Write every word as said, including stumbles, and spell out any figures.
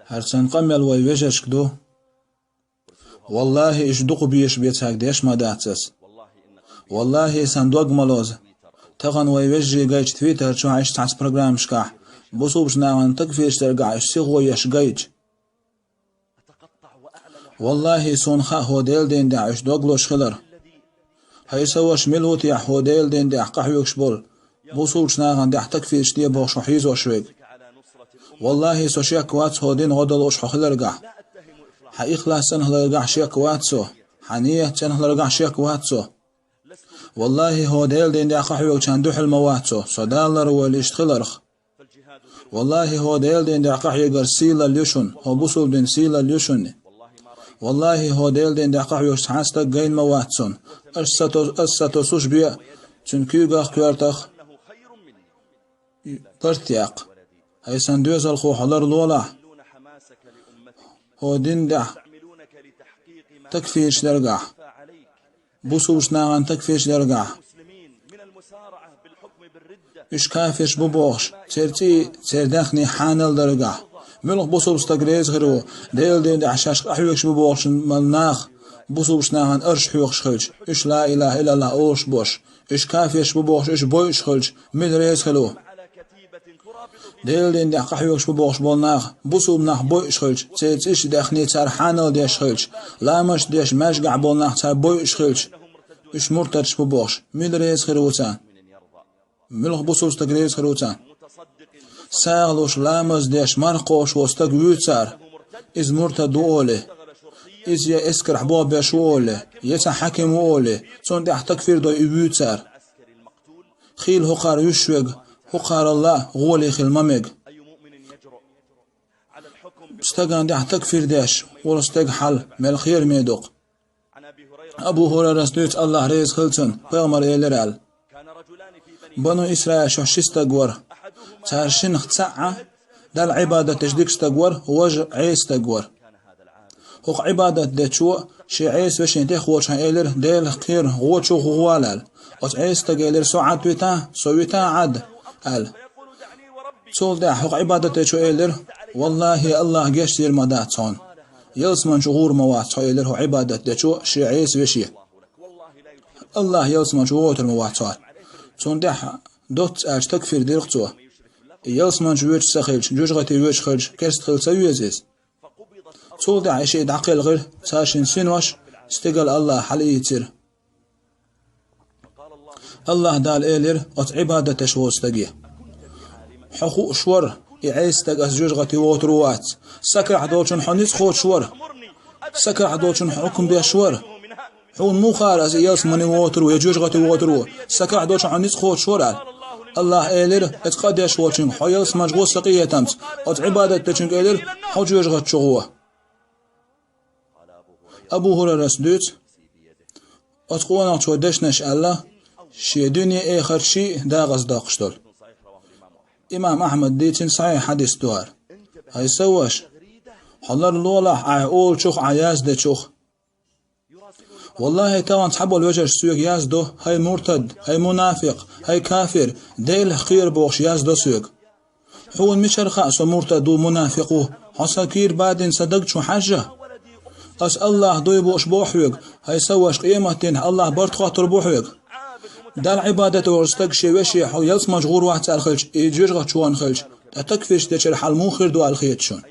ХӀара сан къамел вай вежаршка ду. Валлахи, иштта дукха безаш бецаг деш ма дац ас. Валлахи, сан дог ма лоза. Тахан вай вежарий гайча Твиттер чу, иштта цхьацца программашкахь, бусулба нахана такфирчу дергахь уьш сихо еш гайча. Валлахи, суна хаьа хӀокху Делан дин тӀехь уьш дог лозуш хилар. ХӀай сан ваша, мила ву техьа хӀокху Делан дин тӀехь къахьоьгуш болу, бусулба нахана тӀехь такфирчу де бохуш хьийзош верг? Валлахи, со шек вац хӀокху дин гӀо дан лууш хьо хиларгахь. Хьан ихлас цӀена хиларгахь шек вац со, хьан ният цӀена хиларгахь шек вац со. Валлахи, хӀокху Делан дин тӀехь къахьоьгучарна дуьхьал ма вац со, со Далла лар войла иштта хиларх. Валлахи, хӀокху Делан дин тӀехь къахьегар сийлалла ю шуна, хӀокху бусулба дин сийлалла ю шуна. Валлахи, хӀокху Делан дин тӀехь къахьоьгуш цхьа а стаг гайна ма вац суна. Ас сатос-, ас сатосуш бен цуьнан куьйгах, коьртах барт яккха. ХӀай сан доьзалхо, хьо ларлолахь хӀокху дин тӀехь такфирчу дергахь, бусулба нахана такфирчу дергахь. Уьш кафирш бу бохуш, церан цӀий, церан даьхний хьанал даргахь. Муьлха бусулба стаг реза хир ву, Делан дин тӀехь шаьш къахьоьгуш бу бохуш болу нах, бусулба нахана арш хьоькхуш хилча, уьш ла илаха иллаллах олуш болуш, уьш кафирш бу бохуш, уьш бойуш хилча, мила реза хир ву? Делан дин тӀехь къахьоьгуш бу бохуш болу нах, бусулба нах бойуш хилча, церан цӀийш, даьхний цара хьанал деш хилча, ламазаш деш маьжгахь болу нах цара бойуш хилча, уьш муртадаш бу бохуш, мила реза хир ву царна? Муьлха бусулба стаг реза хир ву царна? СагӀа луш, ламаз деш, марха кхобуш волу стаг вуьйцу цара, иза муртад ву олий, иза я эскарахь болх беш ву олий, я цхьа хьаким ву олий, цунна тӀехь такфир дой и вуьйцу цара. Хийла хӀокхара вуьйш верг, хӀокхарал а гӀоле хила ма мега. Стагана тӀехь такфир деш волу стеган хьал мел кхераме ду-кх. Абу ХӀурайрас дуьйцу, АллахӀ реза хила цунна, пайхамара элира аьлла: Бану Исраилехь ши стаг вара. Цара шиннах цхьаъ Далла Ӏибадат деш дика стаг вара, важа Ӏеса стаг вара. ХӀокху Ӏибадат дечо шен Ӏеса вешин тӀехволчунна элира: «Делах кхера, гӀо чу гӀо вала», – аьлла. Оцу Ӏеса стага элира: «Со Ӏад витахь, со витахь Ӏад», – аьлла. Цул тӀаьхьа хӀокху Ӏибадат дечо элира: «ВаллахӀи, АллахӀ гечдийр ма дац хьуна. Ялсамани чу гӀур ма вац хьо», – элира хӀокху Ӏибадат дечо шен Ӏеса веше. «АллахӀ ялсамани чу вогӀуьйтур ма вац хьо». Цунна тӀехь доцца аьлча такфир дира-кх цо. И ялсамани чу воьдуш ца хилча, жоьжахати воьдуш хилча, керста хила ца веза иза. Цул тӀаьхьа и шиъ дӀакхелхира, цара шина синош, стигала АллахӀа хьалаийцира. АллахӀ Дала элира оцу Ӏибадат деш волчу стаге: «Хьо хууш вара, и Ӏеса стаг аса жоьжахати вогӀур ву, вац. Са карахь долчунна хьо ницкъ кхочуш вара. Са карахь долчунна хьо хьукам беш вара. Хьуна муха хаьара аса ялсамани вогӀур ву я жоьжахати вогӀур ву? Са карахь долчунна хьо ницкъ кхочуш вара», – аьлла. АллахӀа элира оцу къа деш волчуьнга: «Хьо ялсамани чу гӀо сан къинхетамца». Оцу Ӏибадат дечуьнга элира: «Хьо жоьжахати чу гӀо». Абу ХӀурайрас дуьйцу оцу къонахчо дешнаш аьлла, шен дуьне, эхарт шиъ дакъаза доккхуш долу. Имам Ахьмада дийцина сахьихь хьадис ду хӀара. ХӀай сан ваша, хьо ларлолахь ахь олучух, ахь яздечух. ВаллахӀи, тахана цхьаболу вежарша соьга яздо: «ХӀай муртад, хӀай мунафикъ, хӀай кафир, Делах кхера», – бохуш яздо соьга. Хьуна мичара хаьа со муртад ву, мунафикъ ву? Хьо сан кийра бадина сан даг чу хьажжа. Ас АллахӀ дуй бууш боху хьоьга, хӀай сан ваша, къематдийнахь АллахӀ барт хоттур бу хьоьга. Далла Ӏибадат деш волу стаг шен веше хьо ялсамани чу гӀур вац аьлла хилча, и жоьжахати чу ван хилча, ткъа такфирчу дечуьра хьал муха хир ду аьлла хета шуна?